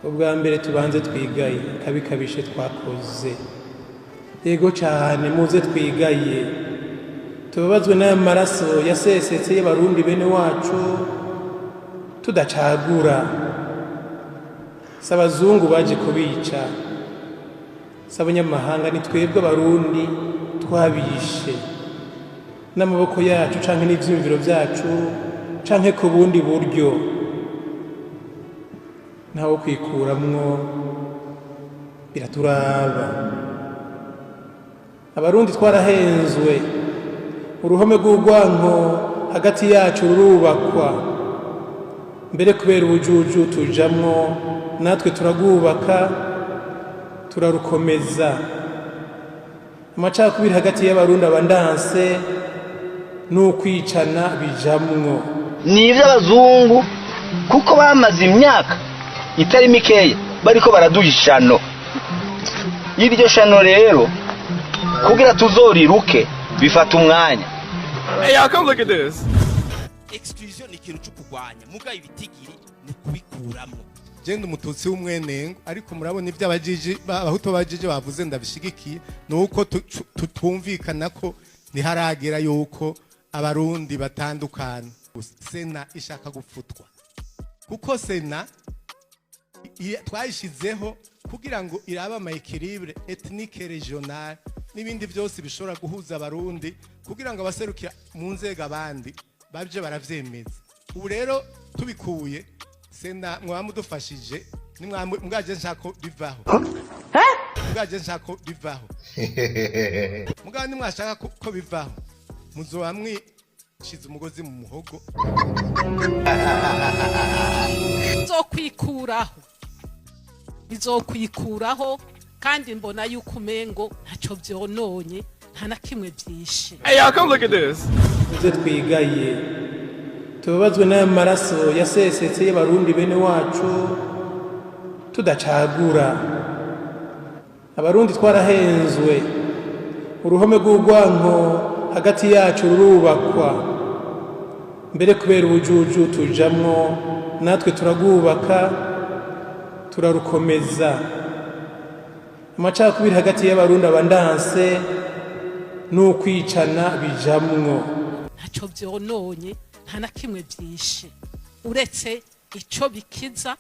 Ubwa mbere tubanze twigaye kabi kabishe twakoze. Yego cyane, muze twigaye, tubabazwe n'aya maraso yasesetse y'Abarundi bene wacu tudacagura. Si abazungu baje kubica, si abanyamahanga, ni twebwe Abarundi twabishe n'amaboko yacu canke n'ivyiyumviro vyacu canke ku bundi buryo. Ntawo kwikuramwo, biraturaba. Abarundi twarahenzwe, uruhome rw'urwanko hagati yacu rurubakwa. Mbere kubera ubujuju tujamwo, natwe turagwubaka, turarukomeza. Amacakubiri hagati y'Abarundi abandanse n'ukwicana bijamwo. Ni iby'abazungu, kuko bamaze imyaka itari mikeya bariko baraduha ishano. Iryo shano rero, kugira tuzoriruke, bifata umwanya. Hey, y'all, come look at this. Exclusion ni ikintu cyo kurwanya, mugabo ibitigiri ni kubikuramo. Genda Umututsi w'umwenengo, ariko murabona ibyo abajiji, Abahutu b'abajiji bavuze, ndabishigikiye. Ni uko tutumvikana ko ntiharagera yuko Abarundi batandukana. CENA ishaka gufutwa, kuko CENA twayishizeho kugira ngo irabe ama équilibre ethnique, régional n'ibindi byose bishobora guhuza Abarundi, kugira ngo abaserukira mu nzego abandi babye baravyemeza. Ubu rero tubikuye CENA, mwaba mudufashije. Mwaje nshaka ko bivaho, mwaje nshaka ko bivaho. Mugabo nimwashaka ko bivaho, muzoba mwishize umugozi mu muhogo. Bizokwikuraho, bizokwikuraho, kandi mbona yuko umengo ntacyo byononye, nta na kimwe byishe. Hey, y'all, come look at this. Muze twigaye, tubabazwe n'aya maraso yasesetse y'Abarundi bene wacu tudacagura. Abarundi twarahenzwe, uruhome rw'urwanko hagati yacu rurubakwa. Mbere kubera ubujuju tujamwo, natwe turagwubaka, turarukomeza. Amacakubiri hagati y'Abarundi abandanse n'ukwicana bijamwo. Ntacyo byononye, nta na kimwe byishe, uretse icyo bikiza.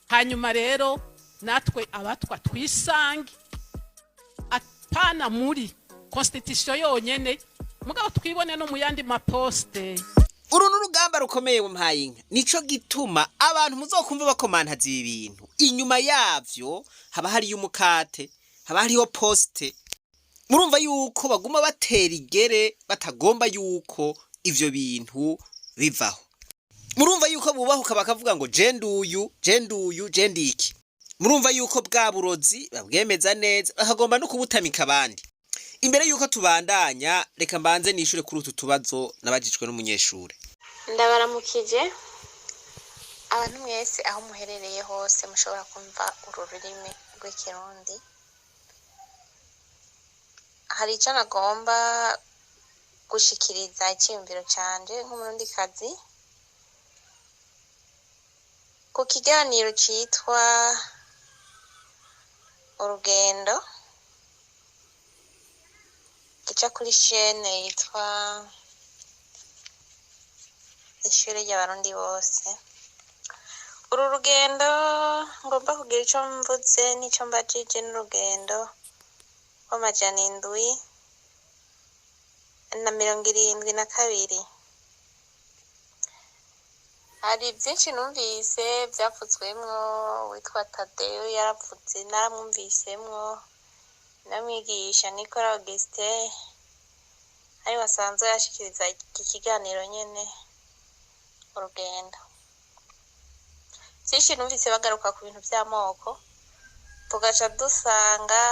Hanyuma rero natwe Abatwa twisange apana muri constitution yonyene, mugabo twibone no mu yandi ma postes. Uru ni urugamba rukomeye mpaye inka. Nico gituma abantu muzokumva bakomantaza ibi bintu, inyuma yavyo haba hariyo umukate, haba hariho poste. Murumva yuko baguma batera igere, batagomba yuko ivyo bintu bivaho. Murumva yuko bubahuka bakavuga ngo je nduyu, je nduyu, je ndiki. Murumva yuko bwa burozi babwemeza neza, bakagomba no kubutamika abandi. Imbere yuko tubandanya, reka mbanze nishure kuri utu tubazo nabajijwe n'umunyeshure. Ndabaramukije abantu mwese aho muherereye hose mushobora kumva uru rurimi rw'Ikirundi. Hari icyo nagomba gushikiriza, icyiyumviro canje nk'Umurundikazi ku kiganiro citwa Urugendo gica kuri chaîne yitwa Ishure ry'Abarundi Bose. Uru rugendo ngomba kugira ico mvuze n'ico mbajije n'urugendo rw'amajana 772. Hari byinshi numvise byavuzwemwo. Witwa Tadeyo yaravuze, naramwumvisemwo, namwigisha Nicola Augustin ari wasanzwe yashikiriza iki kiganiro nyene Urugendo. Byinshi numvise bagaruka ku bintu by'amoko, tugaca dusanga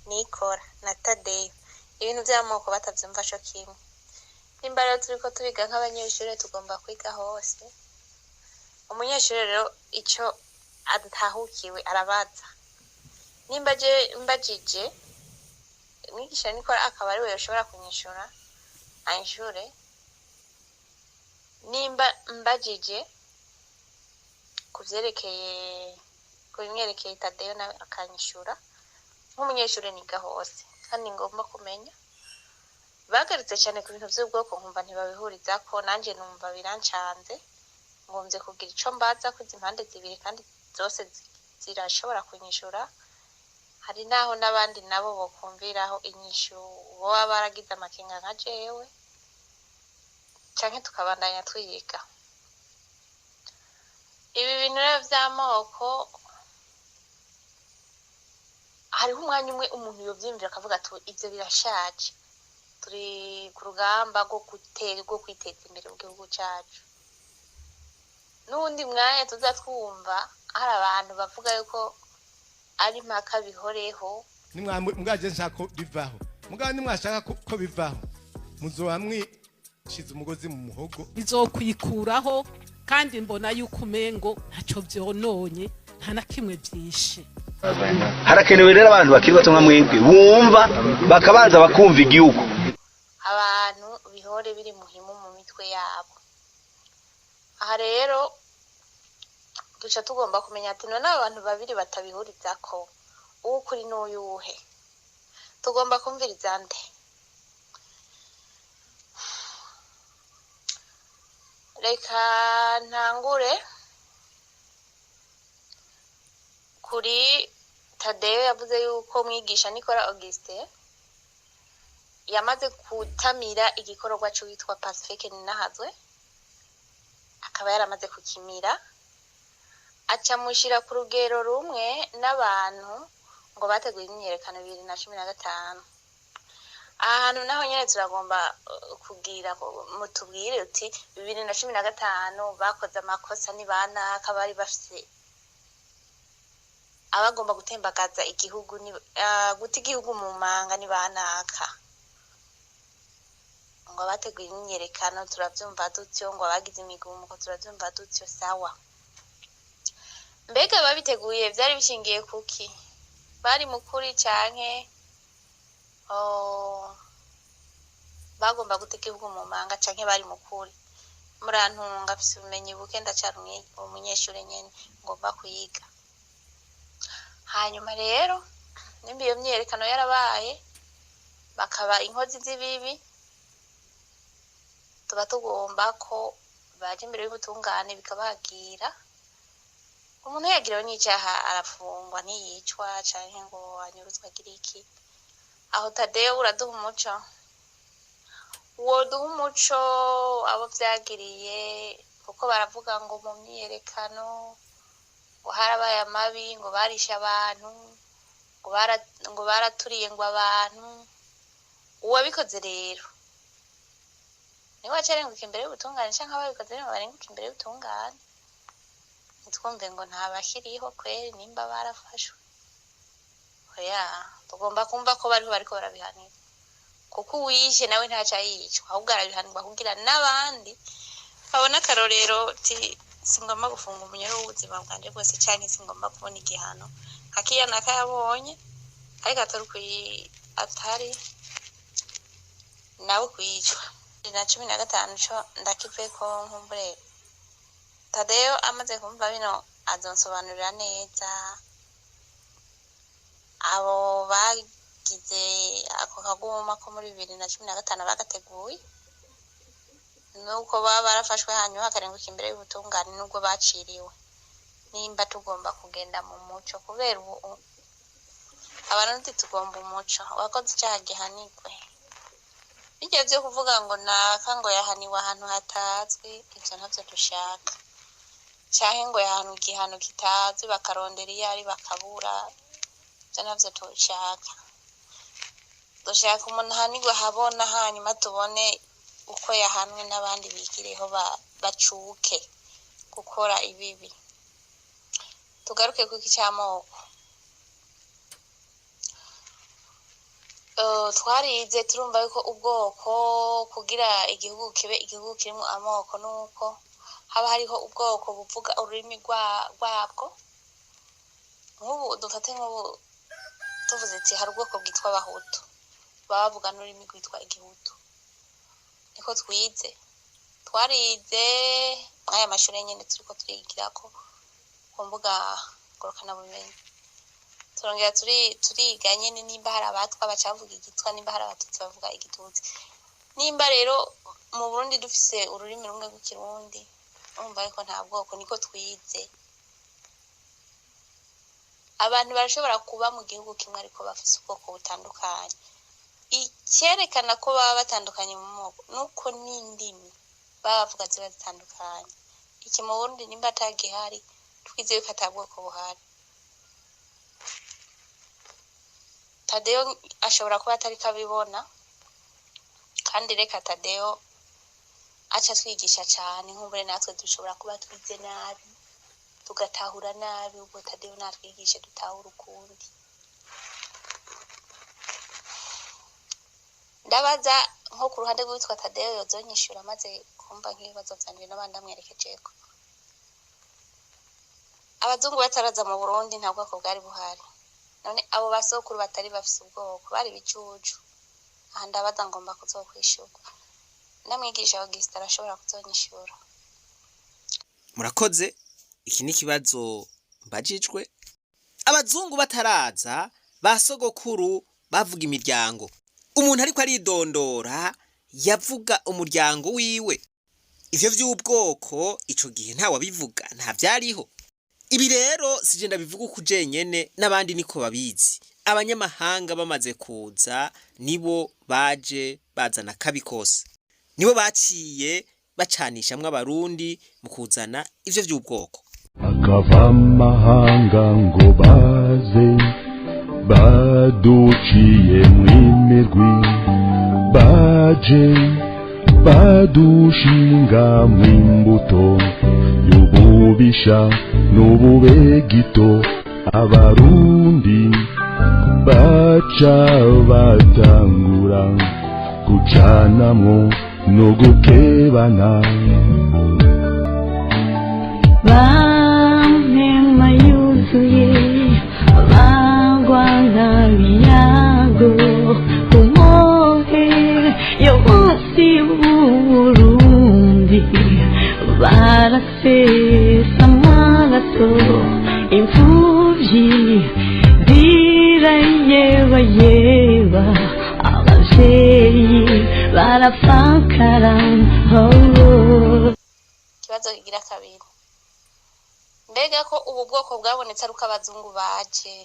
Nikora na Tadeyo ibintu by'amoko batavyumva co kimwe. Nimba rero turiko turiga nk'abanyeshure, tugomba kwiga hose. Umunyeshure rero ico adatahukiwe arabaza. Nimba je mbajije mwigisha Nikora, akaba ariwe yoshobora kunyishura, anshure. Nimba mbajije ku vyerekeye Ku bimwerekeye, Tadeyo nawe akanyishura nk'umunyeshuri niga hose kandi ngomba kumenya. Bagarutse cyane ku bintu by'ubwoko, nkumva ntibabihurizako, nanjye numva birancanze. Ngombye kugira ico mbaza ko izi impande zibiri kandi zose zirashobora kunyishura. Hari naho n'abandi nabo bokumviraho inyishu, boba baragize amakenga nka jewe, canke tukabandanya twiga ibi bintu rero vy'amoko. Hariho umwanya umwe umuntu yovyiyumvira akavuga ati: "Ivyo birashaje, turi ku rugamba rwo kwiteza imbere mu gihugu cacu." N'uwundi mwanya tuza twumva hari abantu bavuga yuko ari impaka bihoreho. Nimwaje nshaka ko bivaho, mugabo nimwashaka ko bivaho, muzoba mwishize umugozi mu muhogo. Bizokwikuraho, kandi mbona yuko umengo ntacyo byononye, nta na kimwe byishe. Harakenewe rero abantu bakiri bato nka mwebwe bumva, bakabanza bakumva igihugu. Abantu bihore biri muhimu mu mitwe yabo. Aha rero duca tugomba kumenya ati: none aba bantu babiri batabihurizako, uw'ukuri n'uyuhe? Tugomba kumviriza nde? Reka ntangure kuri Tadeyo. Yavuze yuko mwigisha Nikora Augustin yamaze kutamira igikorwa c'uwitwa Pacifique Ninahazwe, akaba yaramaze kukimira, aca amushira ku rugero rumwe n'abantu ngo bateguye imyiyerekano 2015. Aha hantu naho nyene turagomba kugira mutubwire uti: 2015 bakoze amakosa ni banaka, bari bafise abagomba gutembagaza igihugu ni guta igihugu mu manga ni banaka, ngo abateguye imyiyerekano turavyumva dutyo, ngo abagize imigumuko turavyumva dutyo. Sawa, mbega babiteguye vyari bishingiye kuki? Bari mukuri canke, oh, bagomba guta igihugu mu manga, canke bari mukuri? Murantunga, mfise ubumenyi buke, ndacari umunyeshure nyene ngomba kuyiga. Hanyuma rero nimba iyo myiyerekano yarabaye, bakaba inkozi z'ibibi, tuba tugomba ko baja imbere y'ubutungane bikabagira. Umuntu yagiriwe n'icaha arafungwa, ntiyicwa canke ngo anyuruzwe agire iki. Aho Tadeyo uraduha umuco, woduha umuco abo vyagiriye, kuko baravuga ngo mu myiyerekano ngo harabaye amabi, ngo barishe abantu, ngo baraturiye ngo abantu. Uwabikoze rero niwe aca arenguka imbere y'ubutungane, canke ababikoze nibo barenguka imbere y'ubutungane? Ntitwumve ngo ntabakiriho kweri nimba barafashwe. Oya, tugomba kumva ko bariho bariko barabihanirwa, kuko uwishe nawe ntaca yicwa, ahubwo arabihanirwa kugira n'abandi babone akarorero ti: "Singomba gufunga umunyoro w'ubuzima bwanje bwose, canke singomba kubona igihano nka kiya nakayabonye." Ariko atari nawe kwicwa. 2015 co ndakiveko. Nkumbure Tadeyo amaze kumva bino azonsobanurira neza abo bagize ako kaguma ko muri 2015 bagateguye, nuko baba barafashwe hanyuma bakarenguka imbere y'ubutungane nubwo baciriwe, nimba tugomba kugenda mu muco, kubera ubu Abarundi tugomba umuco. Uwakoze icyaha gihanirwe. Bijya byo kuvuga ngo naka ngo yahaniwe ahantu hatazwi, ivyo ntavyo dushaka, canke ngo yahanwe igihano kitazwi, bakarondera iyo ari bakabura, ivyo ntavyo dushaka. Dushaka umuntu ahanirwe ahabona, hanyuma tubone uko yahanwe, n'abandi bigireho bacuke gukora ibibi. Tugaruke kuko ic'amoko, twarize turumva yuko ubwoko, kugira igihugu kibe igihugu kirimwo amoko, nuko haba hariho ubwoko buvuga ururimi rwabwo. Nk'ubu dufate, nk'ubu tuvuze ati hari ubwoko bwitwa Abahutu, baba bavuga n'ururimi rwitwa Igihutu. Niko twize, twarize mw'aya mashure nyene turiko turigirako ku mbuga Ngurukanabumenyi, turongera turiga nyene nimba hari Abatwa bacavuga Igitwa, nimba hari Abatutsi bavuga Igitutsi. Nimba rero mu Burundi dufise ururimi rumwe rw'Ikirundi, urumva ariko nta bwoko, niko twize. Abantu barashobora kuba mu gihugu kimwe ariko bafise ubwoko butandukanye. Icyerekana ko baba batandukanye mu moko nuko n'indimi baba bavuga ziba zitandukanye. Iki mu Burundi nimba atagihari, twize yuko ata bwoko buhari. Tadeyo ashobora kuba atariko abibona, kandi reka Tadeyo aca atwigisha cane, nkumbure natwe dushobora kuba twize nabi, tugatahura nabi. Ubwo Tadeyo natwigishe dutahure ukundi. Ndabaza nko ku ruhande rw'uwitwa Tadeyo yozonyishura amaze kumva nk'ibibazo vyanje n'abandi amwerekejeko. Abazungu bataraza mu Burundi nta bwoko bwari buhari. None abo basokuru batari bafise ubwoko bari ibicucu? Aha ndabaza, ngomba kuzokwishurwa ndamwigisha. Augustin arashobora kuzonyishura. Murakoze. Iki ni ikibazo mbajijwe. Abazungu bataraza, ba sogokuru bavuga imiryango. Umuntu ariko aridondora yavuga umuryango wiwe. Ivyo vy'ubwoko ico gihe nta wabivuga, nta vyariho. Ibi rero sije ndabivuga uku jenyene, n'abandi niko babizi. Abanyamahanga bamaze kuza nibo baje bazana kabi kose, nibo baciye bacanishamwo Abarundi mu kuzana ivyo vy'ubwoko. Akava amahanga ngo baze baduciye mw'imirwi, baje badushinga mw'imbuto y'ububisha n'ububegito. Abarundi baca batangura gucanamwo no gukebana. Bamema yuzuye bagwa nk'abiyago ku mwohe yo munsi w'Uburundi, barasesa amaraso, imfuvyi zirayebayeba, abavyeyi barapfakara, oh. Ikibazo kigira kabiri: mbega ko ubu bwoko bwabonetse ari uko abazungu baje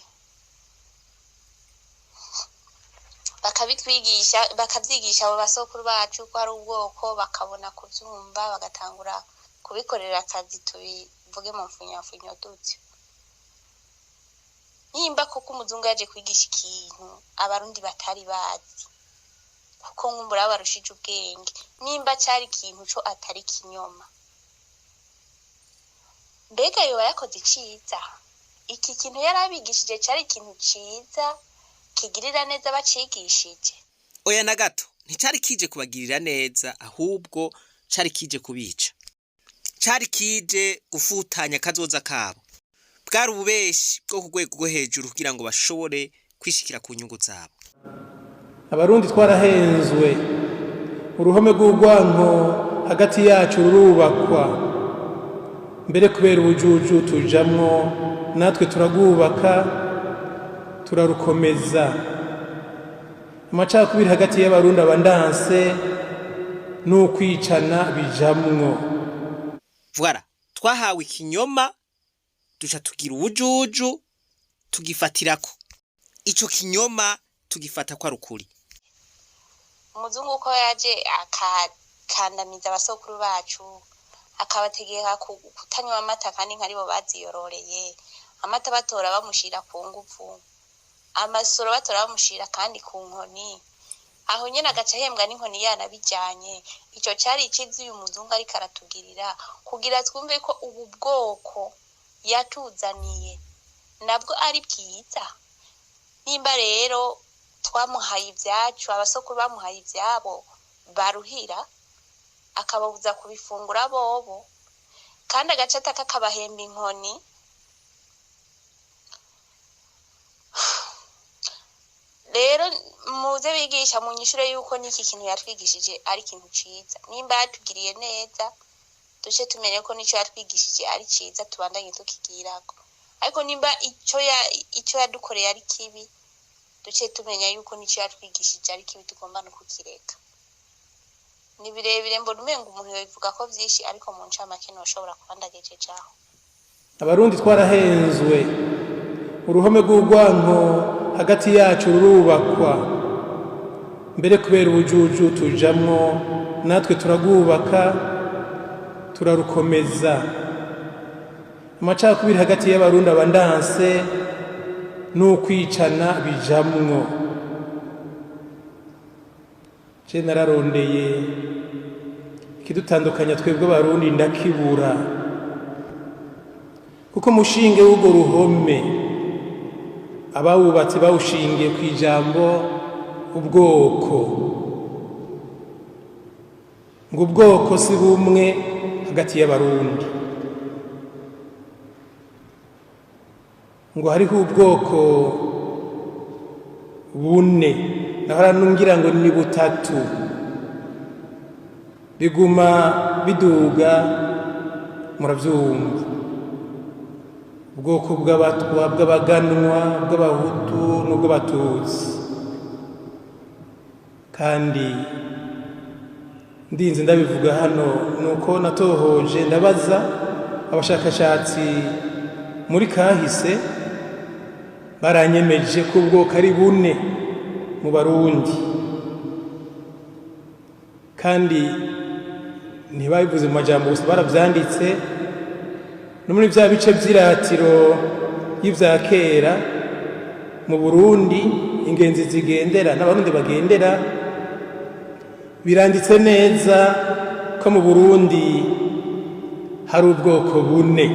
bakabitwigisha, bakavyigisha abo basokuru bacu ko ari ubwoko, bakabona kuvyumva, bagatangura kubikorera akazi, tubivuge mu mfunyamfunyo dutyo, nimba koko umuzungu yaje kwigisha ikintu Abarundi batari bazi, kuko nkumbura barushije ubwenge, nimba cari ikintu co atari kinyoma, mbega yoba yakoze iciza? Iki kintu yari abigishije cari ikintu ciza kigirira neza abacigishije? Oya, na gato. Nticari kije kubagirira neza, ahubwo cari kije kubica, cari kije gufutanya kazoza kabo. Bwari ububeshi bwo ku rwego rwo hejuru kugira ngo bashobore kwishikira ku nyungu zabo. Abarundi twarahenzwe, uruhome rw'urwanko hagati yacu rurubakwa, mbere kubera ubujuju tujamwo, natwe turagwubaka, turarukomeza. Amacakubiri hagati y'Abarundi abandanse n'ukwicana bijamwo. Voilà, twahawe ikinyoma, duca tugira ubujuju, tugifatirako ico kinyoma, tugifata ko ari ukuri. Umuzungu uko yaje akakandamiza abasokuru bacu, akabategeka kutanywa amata, kandi nkaribo baziyororeye, amata batora bamushira ku nguvu, amasoro batora bamushira kandi ku nkoni, aho nyene agaca ahembwa n'inkoni yanabijanye. Ico cari iciza uyu muzungu ariko aratugirira kugira twumve ko ubu bwoko yatuzaniye nabwo ari bwiza? Nimba rero twamuhaye ibyacu, abasokuru bamuhaye ivyabo baruhira, akababuza kubifungura bobo, kandi agace ataka akabahemba inkoni. Rero muze bigisha mu nyishure yuko n'iki kintu yatwigishije ari ikintu ciza. Nimba yatugiriye neza, duce tumenye ko nico yatwigishije ari ciza, tubandanye tukigirako. Ariko nimba icyo ya icyo yadukoreye ari kibi, duce tumenya yuko n'icyo yatwigishije ari kibi, tugomba no kukireka. Ni birebire, mbona umenga umuntu yobivuga ko byinshi, ariko mu ncamake ntoshobora kuba ndagejeje aho. Abarundi twarahenzwe, uruhome rw'urwanko hagati yacu rurubakwa, mbere kubera ubujuju tujamwo, natwe turagwubaka, turarukomeza. Amacakubiri hagati y'Abarundi abandanse n'ukwicana bijamwo. Je nararondeye ikidutandukanya twebwe Abarundi ndakibura, kuko umushinge w'urwo ruhome abawubatse bawushingiye ku ijambo ubwoko, ngo ubwoko si bumwe hagati y'Abarundi, ngo hariho ubwoko bune, nahora ngira ngo ni butatu, biguma biduga. Muravyumva, ubwoko bw'Abatwa, bw'Abaganwa, bw'Abahutu n'ubw'Abatutsi. Kandi ndinze ndabivuga hano nuko natohoje, ndabaza abashakashatsi muri kahise, baranyemeje ko ubwoko ari bune mu Barundi, kandi ntibabivuze mu majambo gusa, baravyanditse no muri vya bice vy'iratiro y'ivya kera mu Burundi, ingenzi zigendera n'Abarundi bagendera. Biranditse neza ko mu Burundi hari ubwoko bune.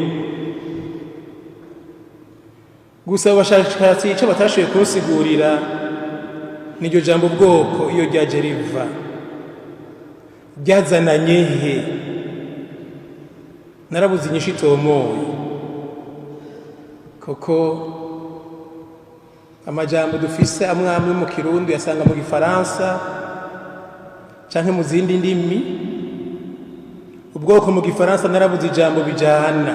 Gusa abashakashatsi icyo batashoboye kunsigurira n'iryo jambo ubwoko iyo ryaje riva, ryazananye he? Narabuze inyishu itomoye, koko amajambo dufise amwe amwe mu Kirundi uyasanga mu Gifaransa canke mu zindi ndimi. Ubwoko mu Gifaransa narabuze ijambo bijana.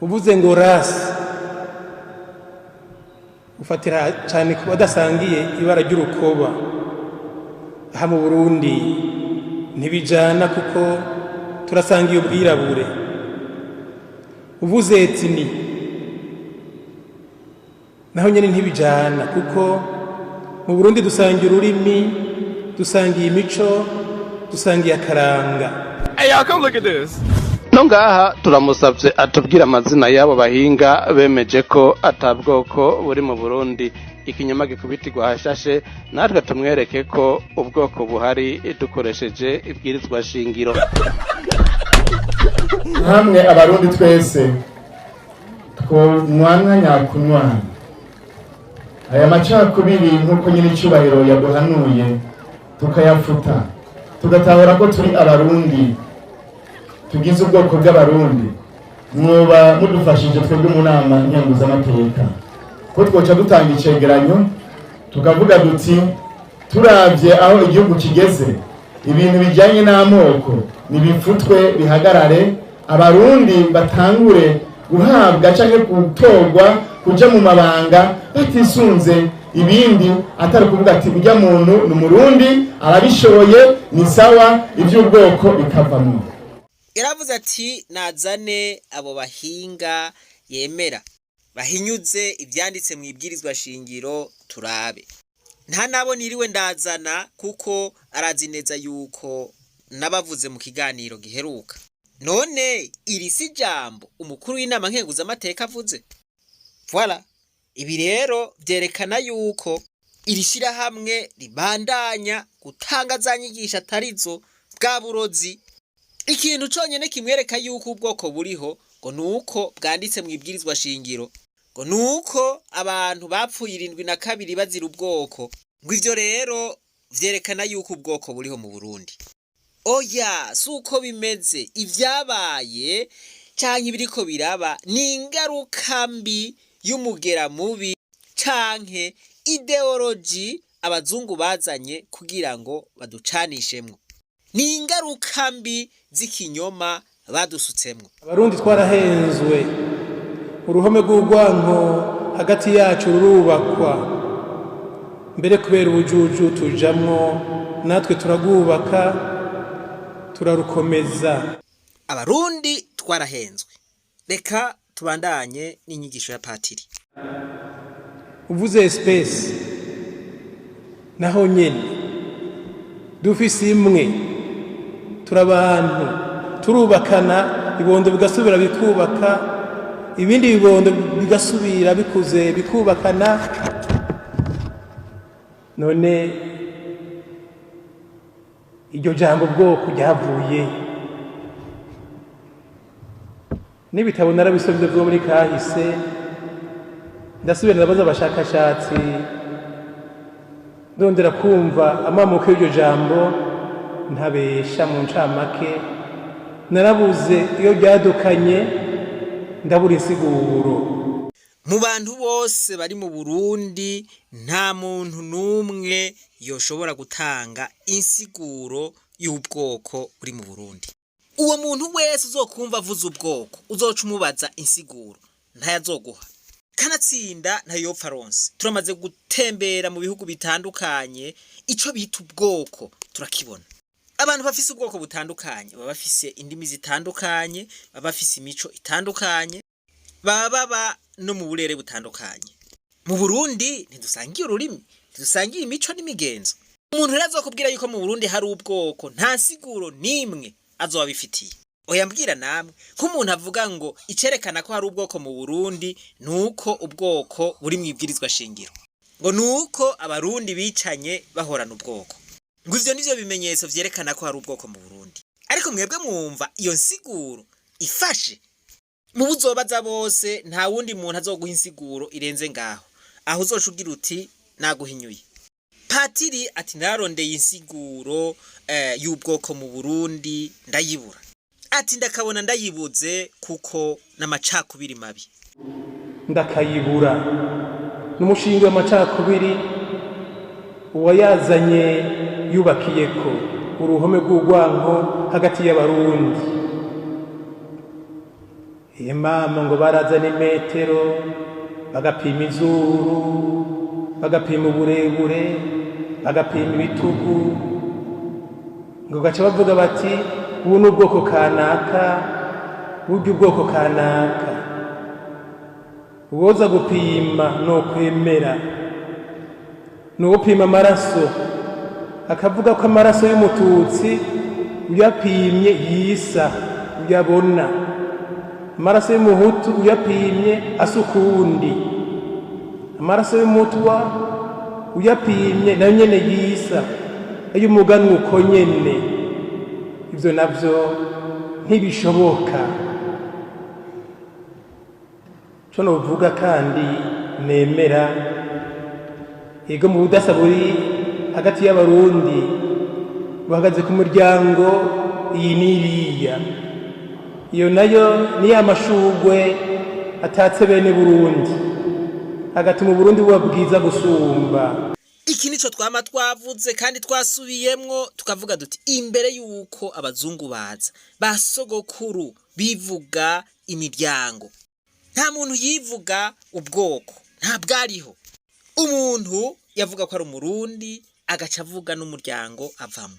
Uvuze ngo race, ufatira cyane ku badasangiye ibara ry'urukoba. Aha mu Burundi ntibijana, kuko turasangiye ubwirabure. Uvuze ethnie, naho nyene ntibijana, kuko mu Burundi dusangiye ururimi, dusangiye imico, dusangiye akaranga. Hey, y'all, come look at this. No ngaha turamusabye atubwire amazina y'abo bahinga bemeje ko atabwoko buri mu Burundi. Ikinyoma gikubitirwa hashashe, natwe tumwereke ko ubwoko buhari dukoresheje ibwirizwa shingiro. Hamwe Abarundi twese twonywana nyakunywana, aya macakubiri nk'uko nyine icyubahiro yaduhanuye, tukayafuta, tugatahura ko turi Abarundi, tugize ubwoko bw'Abarundi, mwoba mudufashije twebwe mu nama nkenguzamateka ko twoca dutanga icegeranyo, tukavuga duti: "Turavye aho igihugu kigeze, ibintu bijyanye n'amoko nibifutwe, bihagarare, Abarundi batangure guhabwa canke gutorwa kuja mu mabanga batisunze ibindi, atari kuvuga ati ujya muntu ni Umurundi, arabishoboye, ni sawa, iby'ubwoko bikavamwo." Yaravuze ati nazane abo bahinga yemera, bahinyuze ibyanditse mu ibwirizwa shingiro turabe. Nta nabo niriwe ndazana, kuko arazi neza yuko nabavuze mu kiganiro giheruka. None iri si jambo umukuru w'inama nkenguzamateka avuze? Voilà, ibi rero vyerekana yuko iri shirahamwe ribandanya gutanga za nyigisho atarizo, bwa burozi. Ikintu conyene kimwereka yuko ubwoko buriho ngo nuko bwanditse mu ibwirizwa shingiro, ngo nuko abantu bapfuye 72 bazira ubwoko, ngo ivyo rero vyerekana yuko ubwoko buriho mu Burundi. Oya, si uko bimeze. Ivyabaye canke ibiriko biraba ni ingaruka mbi y'umugera mubi canke idéologie abazungu bazanye kugira ngo baducanishemwo. Ni ingaruka mbi z'ikinyoma badusutsemwo. Abarundi twarahenzwe. Uruhome rw'urwanko hagati yacu rurubakwa, mbere kubera ubujuju tujamwo, natwe turagwubaka, turarukomeza. Abarundi twarahenzwe. Reka tubandanye n'inyigisho ya patiri. Uvuze espèce, naho nyene dufise imwe, turabantu, turubakana. Ibibondo bigasubira bikubaka ibindi bibondo, bigasubira bikuze bikubakana. None iryo jambo bwoko ryavuye? N'ibitabo narabisomye byo muri kahise, ndasubira ndabaza abashakashatsi, ndondera kumva amamuko y'iryo jambo. Ntabesha, mu ncamake narabuze iyo ryadukanye, ndabura insiguro. Mu bantu bose bari mu Burundi, nta muntu n'umwe yoshobora gutanga insiguro y'ubwoko buri mu Burundi. Uwo muntu wese uzokumva avuze ubwoko, uzoca umubaza insiguro, ntayazoguha. Kanatsinda ntayopfa ronse. Turamaze gutembera mu bihugu bitandukanye, ico bita ubwoko turakibona. Abantu bafise ubwoko butandukanye baba bafise indimi zitandukanye, baba bafise imico itandukanye, baba baba no mu burere butandukanye. Mu Burundi ntidusangiye ururimi, ntidusangiye imico n'imigenzo. Umuntu rero azokubwira yuko mu Burundi hari ubwoko, nta nsiguro n'imwe azoba abifitiye. Oya, mbwira namwe, nk'umuntu avuga ngo icerekana ko hari ubwoko mu Burundi nuko ubwoko buri mu ibwirizwa shingiro, ngo nuko Abarundi bicanye bahorana ubwoko, ngo ivyo nivyo bimenyetso vyerekana ko hari ubwoko mu Burundi. Ariko mwebwe mwumva iyo nsiguro ifashe? Mu buzobaza bose, nta wundi muntu azoguha insiguro irenze ngaho. Aho uzoca ugira uti naguhinyuye. Patiri ati nararondeye insiguro y'ubwoko mu Burundi ndayibura. Ati ndakabona ndayibuze kuko n'amacakubiri mabi. Ndakayibura. N'umushinge w'amacakubiri uwayazanye yubakiyeko uruhome rw'urwanko hagati y'Abarundi. Mama, ngo barazana imetero, bagapima izuru, bagapima uburebure, bagapima ibitugu, ngo gaca bavuga bati ubu ni ubwoko kanaka, burya ubwoko kanaka. Uwoza gupima no kwemera ni uwupima amaraso, akavuga ko amaraso y'Umututsi uyapimye yisa, uyabona, amaraso y'Umuhutu uyapimye asa ukundi, amaraso y'Umutwa uyapimye nayo nyene yisa, ay'Umuganwa uko nyene. Ivyo navyo ntibishoboka. Co novuga kandi nemera, ego, mu budasa buri hagati y'Abarundi buhagaze ku muryango iyi n'iriya, iyo nayo ni ya mashurwe atatse bene Burundi, agatuma Uburundi buba bwiza gusumba. Iki nico twama twavuze kandi twasubiyemwo, tukavuga duti imbere yuko abazungu baza, basogokuru bivuga imiryango. Nta muntu yivuga ubwoko, nta bwariho. Umuntu yavuga ko ari Umurundi, agaca avuga n'umuryango avamo.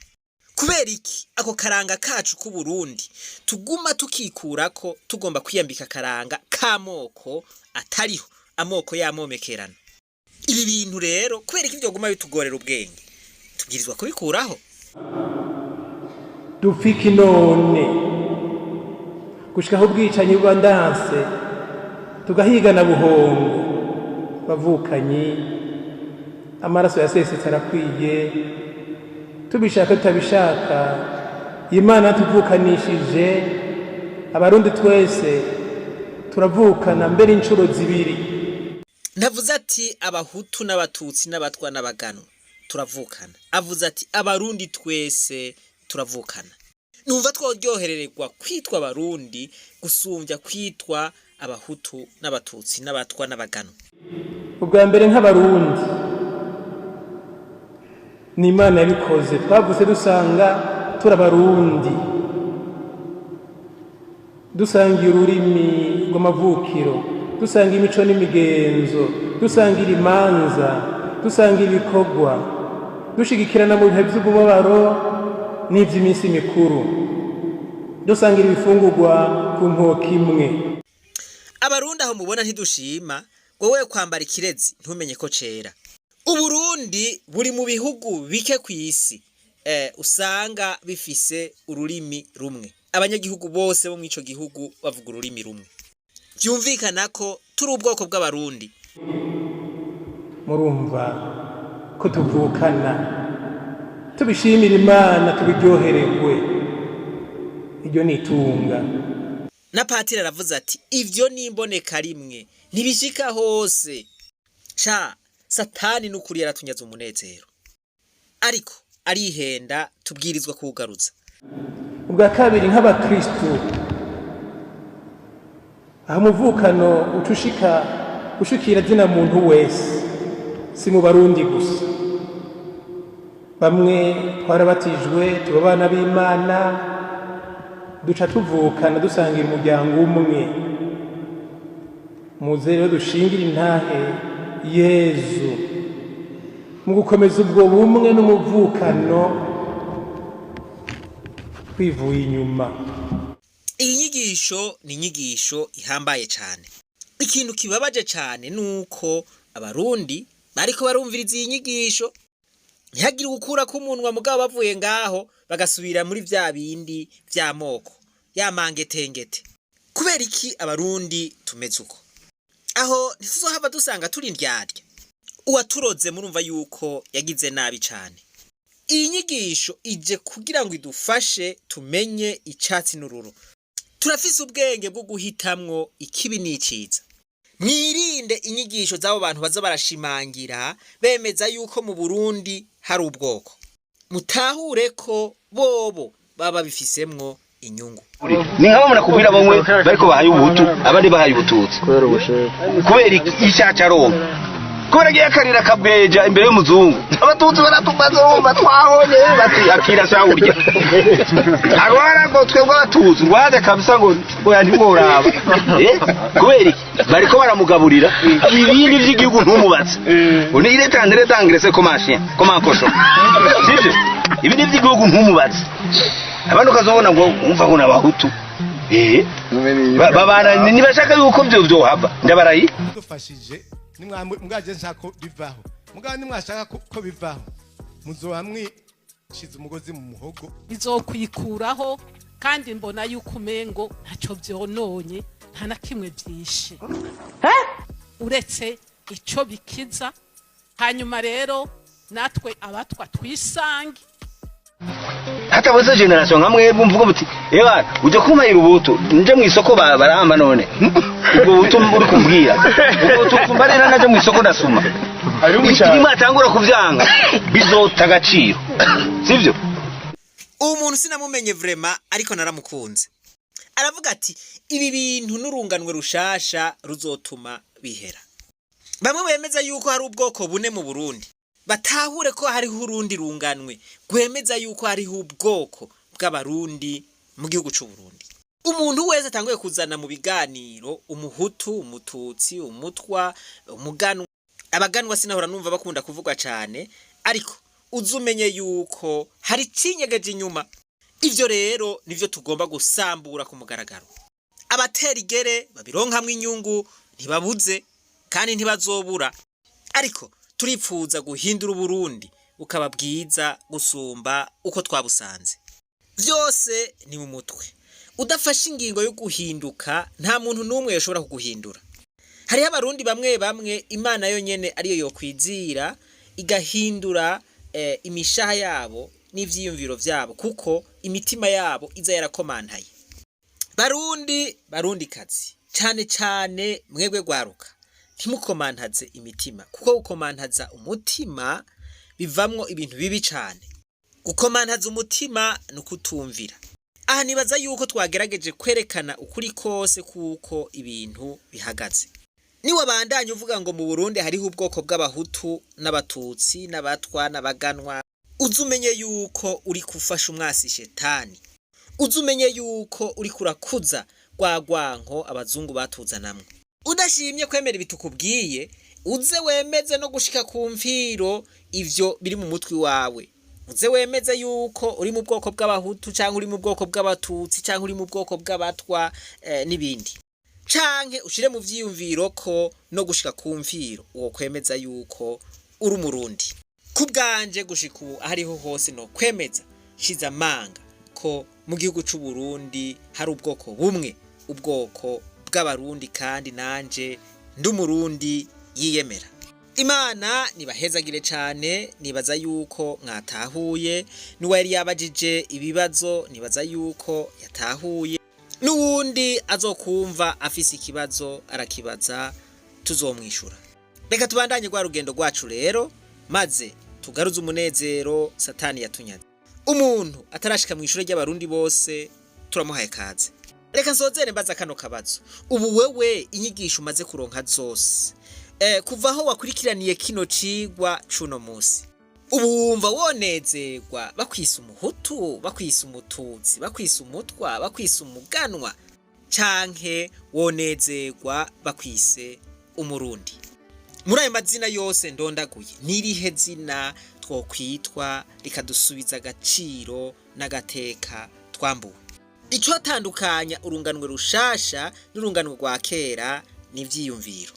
Kubera iki ako karanga kacu k'Uburundi tuguma tukikurako, tugomba kwiyambika akaranga k'amoko atariho, amoko y'amomekerano? Ibi bintu rero, kubera iki vyoguma bitugorera ubwenge? Tubwirizwa kubikuraho. Dupfike none gushikaho ubwicanyi buba ndanse, tugahigana buhongo. Bavukanyi, amaraso yasesetse arakwiye. Tubishaka tutabishaka, Imana tuvukanishije. Abarundi twese turavukana, mbere inshuro zibiri. Ntavuze ati Abahutu n'Abatutsi n'Abatwa n'Abaganwa turavukana, avuze ati Abarundi twese turavukana. Numva tworyoherererwa kwitwa Abarundi gusumbya kwitwa Abahutu n'Abatutsi n'Abatwa n'Abaganwa. Ubwa mbere nk'Abarundi ni Imana yabikoze, twavutse dusanga turi Abarundi, dusangiye ururimi rw'amavukiro. Dusanga imico n'imigenzo, dusangira imanza, dusangira ibikorwa, dushigikirana mu bihe by'umubabaro n'iby'iminsi mikuru, dusangira ibifungurwa ku nkoko imwe. Abarundi aho mubona ntidushima ngo wowe kwambara ikirezi ntumenye ko cera. Uburundi buri mu bihugu bike ku isi usanga bifise ururimi rumwe, abanyagihugu bose bo mw'ico gihugu bavuga ururimi rumwe. Vyumvikana ko turi ubwoko bw'Abarundi. Murumva ko tuvukana, tubishimira Imana, tubiryohererwe. Iryo ni itunga. Na patiri aravuze ati: "Ivyo ni imboneka rimwe, ntibishika hose." Sha, Satani n'ukuri yaratunyaze umunezero, ariko arihenda, tubwirizwa kuwugaruza. Ubwa kabiri, nk'abakristu, aho umuvukano ucushika ushikira zina muntu wese, si mu Barundi gusa. Bamwe twarabatijwe, tuba abana b'Imana, duca tuvukana, dusangira umuryango umwe. Muze rero dushingire intahe Yezu mu gukomeza ubwo bumwe n'umuvukano twivuye inyuma. Iyi nyigisho ni inyigisho ihambaye cyane. Ikintu kibabaje cyane ni uko Abarundi bariko barumviriza iyi nyigisho, ntihagire ugukura k'umunwa, mugabo bavuye ngaho bagasubira muri vya bindi vy'amoko yamangetengete. Kubera iki Abarundi tumeze uko? Aho ntituzohava dusanga turi indyarya? Uwaturoze murumva yuko yagize nabi cane. Iyi nyigisho ije kugira ngo idufashe tumenye icatsi n'ururo. Turafise ubwenge bwo guhitamwo ikibi n'iciza. Mwirinde inyigisho z'abo bantu baza barashimangira bemeza yuko mu Burundi hari ubwoko. Mutahure ko bobo baba babifisemwo inyungu. Ni nka bamwe nakubwira, bamwe bariko bahaye Ubuhutu, abandi bahaye Ubututsi. Kubera icyaca aronka, kubera agiye akarira akabweja imbere y'umuzungu: "Abatutsi baratumaze, wumva twahonye." Bati: "Akira sa urya arwara ngo twebwe Abatutsi ngwaze kabisa." Ngo oya, ntimworaba. Kubera iki? Bariko baramugaburira ibindi vy'igihugu, ntumubaze. Une il est en train d'engraisser comme un chien, comme un cochon, sivyo? Ibindi vy'igihugu ntumubaze. Abandi ukazobona ngo umva ngo n'Abahutu babana, ntibashaka yuko vyo vyohava ndabarayi. Dufashije nimwaje nshaka ko bivaho, mugabo nimwashaka ko bivaho, muzoba mwishize umugozi mu muhogo. Bizokwikuraho, kandi mbona yuko umengo ntacyo byononye, nta na kimwe byishe uretse icyo bikiza. Hanyuma rero natwe Abatwa twisange. Hatabuze génération nka mwebwe mvuga muti: "Eba ujya kumayira Ubuhutu, nje mu isoko barahamba." None ubwo Buhutu uri kumbwira, ubwo Buhutu mbarira, naje mu isoko ndasuma. Nimwatangura kuvyanga bizota agaciro, sivyo? Uwo muntu sinamumenye vraiment, ariko naramukunze. Aravuga ati: "Ibi bintu n'urunganwe rushasha ruzotuma bihera." Bamwe bemeza yuko hari ubwoko bune mu Burundi, batahure ko hariho urundi runganwe rwemeza yuko hariho ubwoko bw'Abarundi mu gihugu c'u Burundi. Umuntu wese atanguye kuzana mu biganiro Umuhutu, Umututsi, Umutwa, Umuganwa, abaganwa sinahora numva bakunda kuvugwa cane, ariko uzumenye yuko hari icinyegeje inyuma. Ivyo rero nivyo tugomba gusambura ku mugaragaro. Abatera igere babironkamwo inyungu ntibabuze kandi ntibazobura, ariko turipfuza guhindura Uburundi bukaba bwiza gusumba uko twabusanze. Vyose ni mu mutwe. Udafashe ingingo yo guhinduka, nta muntu n'umwe yoshobora kuguhindura. Hariho Abarundi bamwe bamwe Imana yonyene ariyo yokwizira igahindura imishaha yabo n'ivyiyumviro vyabo, kuko imitima yabo iza yarakomantaye. Barundi, Barundi kazi, cane cane mwebwe gwaruka, ntimukomantaze imitima, kuko gukomantaza umutima bivamwo ibintu bibi cane. Gukomantaza umutima ni ukutumvira. Aha nibaza yuko twagerageje kwerekana ukuri kose kuko ibintu bihagaze. Niwabandanya uvuga ngo mu Burundi hariho ubwoko bw'Abahutu n'Abatutsi n'Abatwa n'Abaganwa, uze umenye yuko uri gufasha umwasi Shetani. Uze umenye yuko uri kurakuza rwa rwanko abazungu batuzanamwo. Udashimye kwemera ibi tukubwiye, uze wemeze no gushika ku mfiro ivyo biri mu mutwi wawe. Uze wemeze yuko uri mu bwoko bw'Abahutu, canke uri mu bwoko bw'Abatutsi, canke uri mu bwoko bw'Abatwa, n'ibindi, canke ushire mu vyiyumviro ko no gushika ku mfiro uwo kwemeza yuko uri Umurundi. Ku bwanje, gushika ubu, ahariho hose no kwemeza shize amanga ko mu gihugu c'u Burundi hari ubwoko bumwe, ubwoko bw'Abarundi, kandi nanje ndi Umurundi yiyemera. Imana nibahezagire cane. Nibaza yuko mwatahuye. N'uwo yari yabajije ibibazo, nibaza yuko yatahuye. N'uwundi azokumva afise ikibazo, arakibaza, tuzomwishura. Reka tubandanye rwa rugendo rwacu rero, maze tugaruze umunezero Satani yatunyaze. Umuntu atarashika mu ishure ry'Abarundi bose, turamuhaye kaze. Reka nsozere mbaza kano kabazo: ubu wewe, inyigisho umaze kuronka zose, kuva aho wakurikiraniye kino cigwa cuno musi, ubu wumva wonezerwa bakwise Umuhutu, bakwise Umututsi, bakwise Umutwa, bakwise Umuganwa, canke wonezerwa bakwise Umurundi? Muri ayo mazina yose ndondaguye, nirihe zina twokwitwa rikadusubiza agaciro n'agateka twambuwe? Icotandukanya urunganwe rushasha n'urunganwe rwa kera ni ivyiyumviro.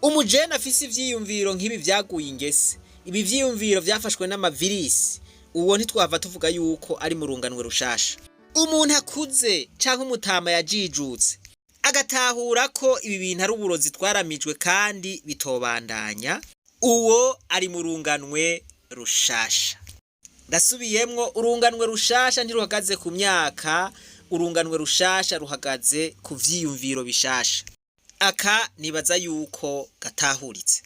Umujene afise ivyiyumviro nk'ibi vyaguye ingese, ibi vyiyumviro vyafashwe n'amavirisi, uwo ntitwava tuvuga yuko ari mu runganwe rushasha. Umuntu akuze canke umutama yajijutse, agatahura ko ibi bintu ari uburozi twaramijwe kandi bitobandanya, uwo ari mu runganwe rushasha. Ndasubiyemwo: urunganwe rushasha ntiruhagaze ku myaka, urunganwe rushasha ruhagaze ku vyiyumviro bishasha. Aka nibaza yuko gatahuritse.